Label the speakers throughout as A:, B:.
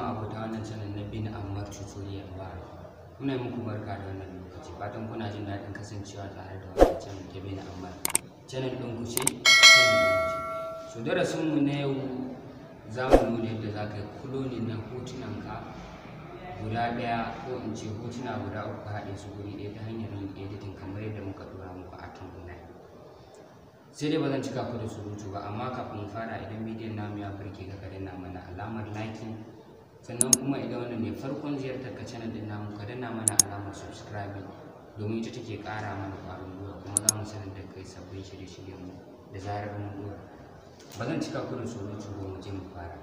A: Ma'abota wannan channel na Bin Ammar Tutorial Bar. Muna muku barka da wannan lokaci. Fatan kuna jin daɗin kasancewa tare da wannan channel ta Bin Ammar. Channel ɗin ku ce, channel ɗin ku ce. So darasin mu na yau za mu nuna yadda za ka yi cloning na hotunanka guda ɗaya, ko in ce hotuna guda uku, haɗe su guri ɗaya ta hanyar yin editing kamar yadda muka ɗora muku a thumbnail. Sai dai ba zan cika ku da surutu ba, amma kafin mu fara, idan bidiyon namu ya burge ka, ka danna mana alamar liking. Sannan kuma idan wannan ne farkon ziyartar ka channel din namu, ka danna mana alamar subscribing, domin ita take ƙara mana ƙwarin gwiwa, kuma za mu sanar da kai sabbin shirye-shiryen mu da zarar mun ɗora. Ba zan cika ku da surutu ba, mu je mu fara.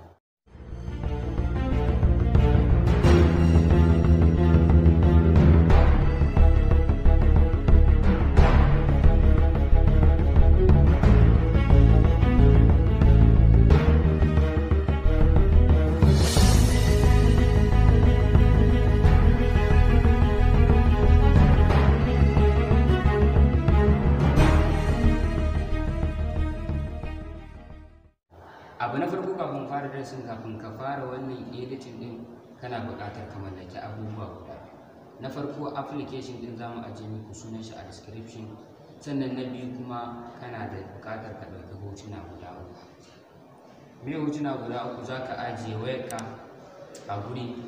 A: Abu na farko kafin fara darasin, kafin ka fara wannan editing din, kana buƙatar ka mallaki abubuwa guda biyu. Na farko, application din zamu ajiye muku sunan shi a description. Sannan na biyu kuma, kana da buƙatar ka ɗauki hotuna guda uku. Me hotuna guda uku? Za ka ajiye wayarka a guri,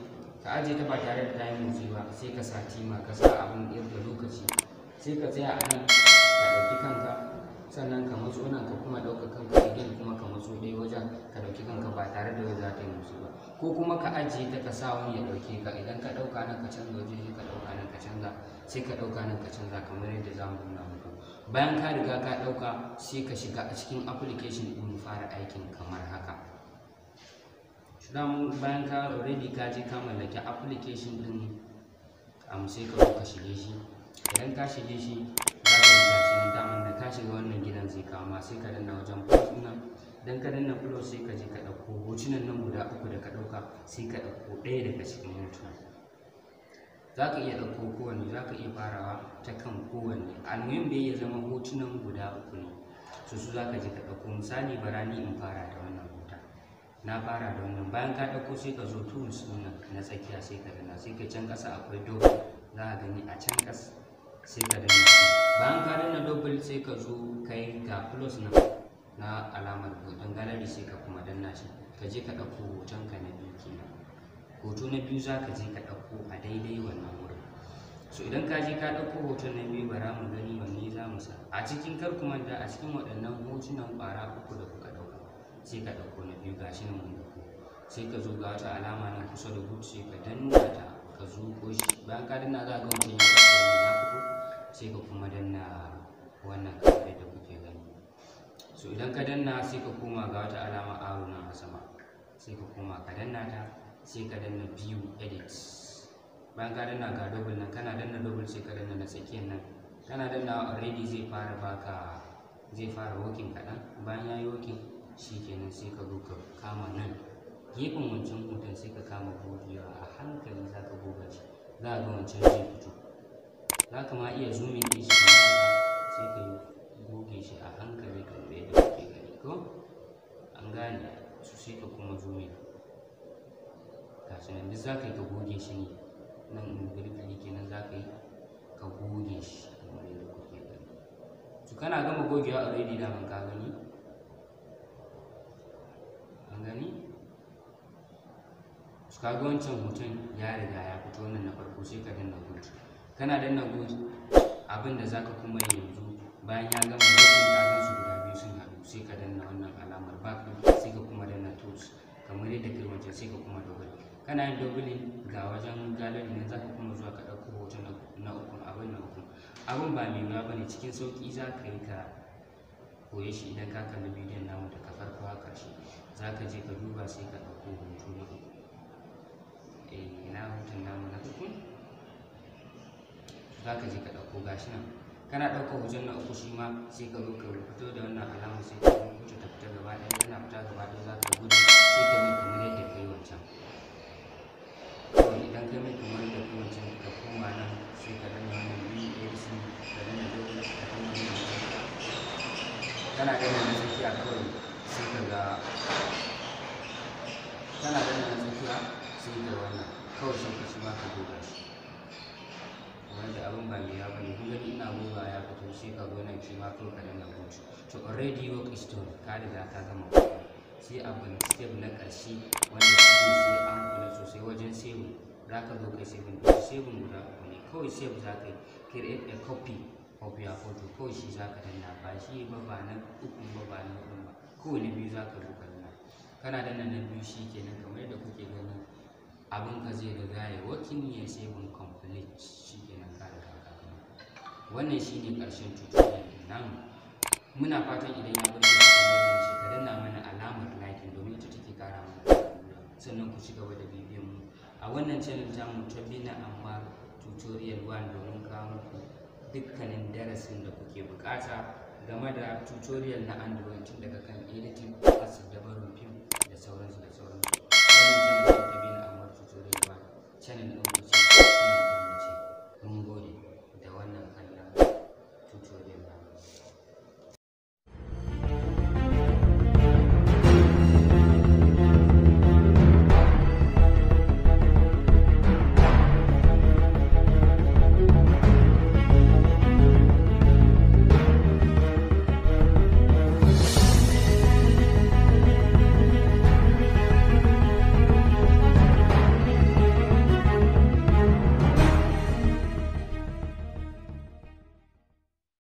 A: ka ajiye ta ba tare da ta yi motsi ba, sai ka sa timer, ka sa abin irga lokaci, sai ka tsaya a nan ka ɗauki kanka, sannan ka matso nan ka kuma ɗauka kanka again, kuma ka matso ɗaya wajen ka ɗauki kanka ba tare da za ta yi motsi ba. Ko kuma ka ajiye ta, ka sa wani ya ɗauke ka. Idan ka ɗauka nan ka canza waje, sai ka ɗauka nan ka canza, sai ka ɗauka nan ka canza, kamar yadda za mu nuna muku. Bayan ka riga ka ɗauka, sai ka shiga a cikin application ɗin, mu fara aikin kamar haka. Bayan ka already ka je ka mallaki application ɗin, sai ka zo ka shige shi. Idan ka shige shi, za ka ga gashi nan. Daman da ka shiga wannan gidan zai kawo ma, sai ka danna wajen plus ɗin nan. Idan ka danna plus, sai ka je ka ɗauko hotunan nan guda uku da ka ɗauka, sai ka ɗauko ɗaya daga cikin hotunan. Za ka iya ɗauko kowanne, za ka iya farawa ta kan kowanne. Almuhim dai ya zama hotunan guda uku ne. So su za ka je ka ɗauko. Misali, bara ni in fara da wannan hoton. Na fara da wannan. Bayan ka ɗauko, sai ka zo tools ɗin nan na tsakiya, sai ka danna, sai ka can ƙasa akwai double, za ka gani a can ƙasa, sai ka danna. Bayan ka danna double, sai ka zo kai ga plus nan na alamar hoton gallery, sai ka kuma danna shi, ka je ka ɗauko hoton ka na biyu kenan. Hoto na biyu za ka je ka ɗauko a daidai wannan wurin. So idan ka je ka ɗauko hoton na biyu, bara mu gani wanne za mu sa a cikin. Kar ku manta, a cikin waɗannan hotunan ƙwara uku da kuka ɗauka, sai ka ɗauko na biyu. Gashi nan mun ɗauko. Sai ka zo ga wata alama nan kusa da good, sai ka danna ta, ka zuƙo shi. Bayan ka danna, za ka ga wancan ya fito, wannan ya fito, sai ka kuma danna wannan kamar yadda kuke gani. So idan ka danna, sai ka koma ga wata alama arrow nan a sama, sai ka koma ka danna ta, sai ka danna view edit. Bayan ka danna, ga double nan. Kana danna double, sai ka danna na tsakiyar nan. Kana danna, already zai fara baka, zai fara working kaɗan. Bayan ya yi working, shikenan, sai ka zo ka kama nan gefen wancan hoton, sai ka kama gogewa a hankali. Za ka goga shi, za ka ga wancan zai fito. Za ka ma iya zooming ɗin shi kamar haka, sai ka goge shi a hankali kamar yadda kuke gani, ko an gane su. Sai ka kuma zooming, gashi nan. Duk za ka yi ka goge shi ne nan briefly kenan, za ka yi ka goge shi kamar yadda kuke gani. To kana gama gogewa, already daman ka gani, an gani su. Ka ga wancan hoton ya riga ya fito, wannan na farko. Sai ka danna good. Kana danna good, abin da zaka kuma yi yanzu, bayan ya gama working, ka gan su guda biyu sun haɗu, sai ka danna wannan alamar back ɗin, sai ka kuma danna tools kamar yadda kai wancan, sai ka kuma double. Kana yin doubling, ga wajen gallery nan, zaka kuma zuwa ka ɗauko hoton na uku. Abin na uku, abin ba mai wuya bane, cikin sauƙi za ka yi ka koye shi. Idan ka kalli bidiyon namu daga farko har ƙarshe, za ka je ka duba, sai ka ɗauko hoto na uku. Eh, ina hoton namu na uku? Za ka je ka ɗauko, gashi nan. Kana ɗaukar hoton na uku shi ma, sai ka zo ka fito da wannan alama, sai ka hoto ta fita gaba ɗaya. Tana fita gaba ɗaya, za ka gudu, sai ka mai kamar yadda ka yi wancan. Kawai idan ka mai kamar yadda ka yi wancan, ka koma nan, sai ka danna wannan BAC, ka danna double, ka danna wannan. Kana danna na tsakiya kawai, sai ka ga kana danna na tsakiya, sai Kawai sai ka shi ma ka goga shi, wanda abin ba mai yawa bane. Kun gani, ina goga ya fito. Sai ka zo nan, shi ma kawai ka danna go. To, already work is done, ka riga ka gama. Sai abu step na ƙarshe, wanda shi ne sai an kula sosai wajen save. Za ka zo kai saving ɗin. Saving guda uku ne kawai. Save za ka yi create a copy of your photo, kawai shi za ka danna. Ba shi ba, ba na uku ba, ba na huɗu ba, kawai na biyu za ka zo ka danna. Kana danna na biyu, shi kenan. Kamar yadda kuke gani, abin ka zai riga ya working, ya saving complete. Shi kenan, ka riga ka gama. Wannan shine ƙarshen tutorial ɗin namu. Muna fatan idan ya burge ka, kamar yadda nace, ka danna mana alamar liking, domin ita take ƙara mana ƙwarin gwiwa. Sannan ku ci gaba da bibiyan mu a wannan channel tamu ta Bina Amma Tutorial 1, domin kawo muku dukkanin darasin da kuke bukata game da tutorial na Android, tun daga kan editing har su dabarun fim da sauransu da sauransu.